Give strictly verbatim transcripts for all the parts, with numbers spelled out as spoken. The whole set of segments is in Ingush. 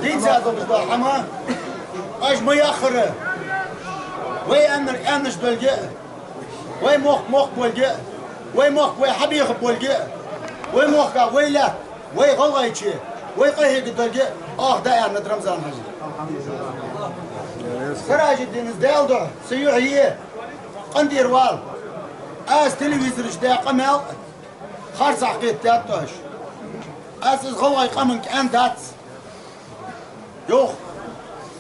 Дийца долаш дола хӀама, аша ма яххара, вай аьннар аьнна долга, вай мохк мохк болга, вай мохк вай хьабеха болга, вай мохк вай лаьтта, вай гӀалгӀайче, вай къахьега долга, оаха дӀааьннад Рамзан-Хьажас. Сиражиддина, Даьла духьа, са юхь е, къинтӀера вала. Аз телевизора чу даь къамаьл харцахьа кхетадаьд оаш. Аз из гӀалгӀай къаманга аьнна дац, йоах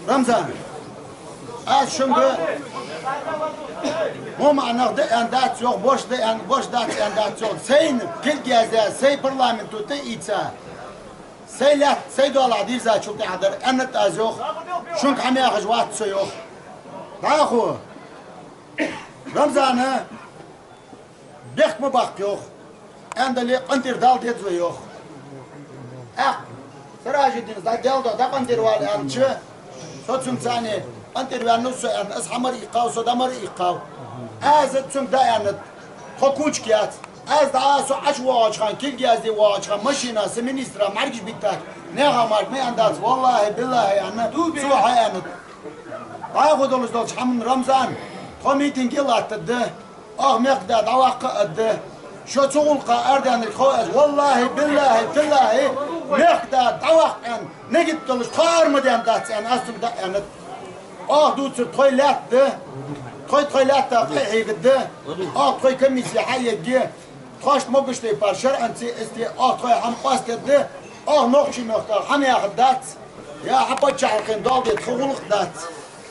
Рамзана. Аз шуга мо маӀа нах да аьнна дац, йоах, борш да аьнна, борш дац аьнна дац, йоах. Сайна кулг яздаь, сай парламенто тӀаийца, сай лаьтта, сай доалахьа дийрзачул тӀехьагӀа дар аьннад аз, йоах. Шуга хӀама яхаш вац со, йоах. ДӀахо Рамзана бехк ма баккха, йоах. Аьнна дале, къинтӀера Дала деза вай, йоах. ТӀаккха Сиражиддина, дӀа Даьла духьа, дӀа къинтӀера вала аьннача, со цунца цхьана къинтӀера ваьннав со аьнна, аз хьа мара иккхав, со дӀа мара иккхав. Аз цунга дӀааьннад: тхо кучка яц. Аз дӀа со ӀочувоагӀача хана, кулг язде воагӀача хана, машина, са министра мӀаргаш биттача, наьха мара ма аьнна дац, валлахӀи, биллахӀи, аьнна, цо хьааьннад. ДӀахо долаш долча хӀаман, Рамзан, тхо митинге латтаргда, оаха мехкда дӀаваккха а аргда. Шо цу гӀулакха арадаьннар хов аз, валлахӀи, биллахӀи, таллахӀи, мехкда дӀаваккха аьнна, нигат долаш тхо ара ма даьннадац аьнна, аз цунга дӀааьннад. Оаха дувцар тхоай лаьтта да, тхо тхоай лаьтта къахьегаргда, оаха тхоай комиссе хьаергья, тхоашта могаш тайпара шарӀаца исте оаха тхоай хӀама къоастаергда, оаха нохчий мехка хӀама яхаргдац, е хьа паччахьалкхен доал де тха гӀулакх дац.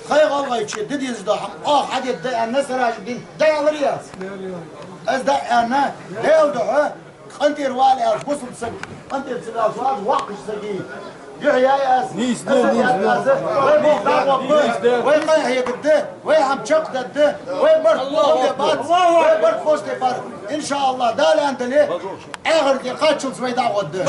Тхоай гӀалгӀайче де дезаш дола хӀама оаха хьадергда аьнна, Сиражиддина, дӀааьлар аз. Аз дӀааьнна, Даьла духьа, къинтӀера вала аьлча, бусалба саг къинтӀера ца ваьлча, воккхача сага юхь яьй аз. Нийса да, нийса да. Вай мохк дӀагӀоргба, вай къахьегаргда, вай хӀама чакхдаргда, вай барт бохабе бац, вай барт бохабе бац. ИншааллахӀ, Дала аьнна дале, Ӏехарте кхаччалца вай дӀагӀоргда.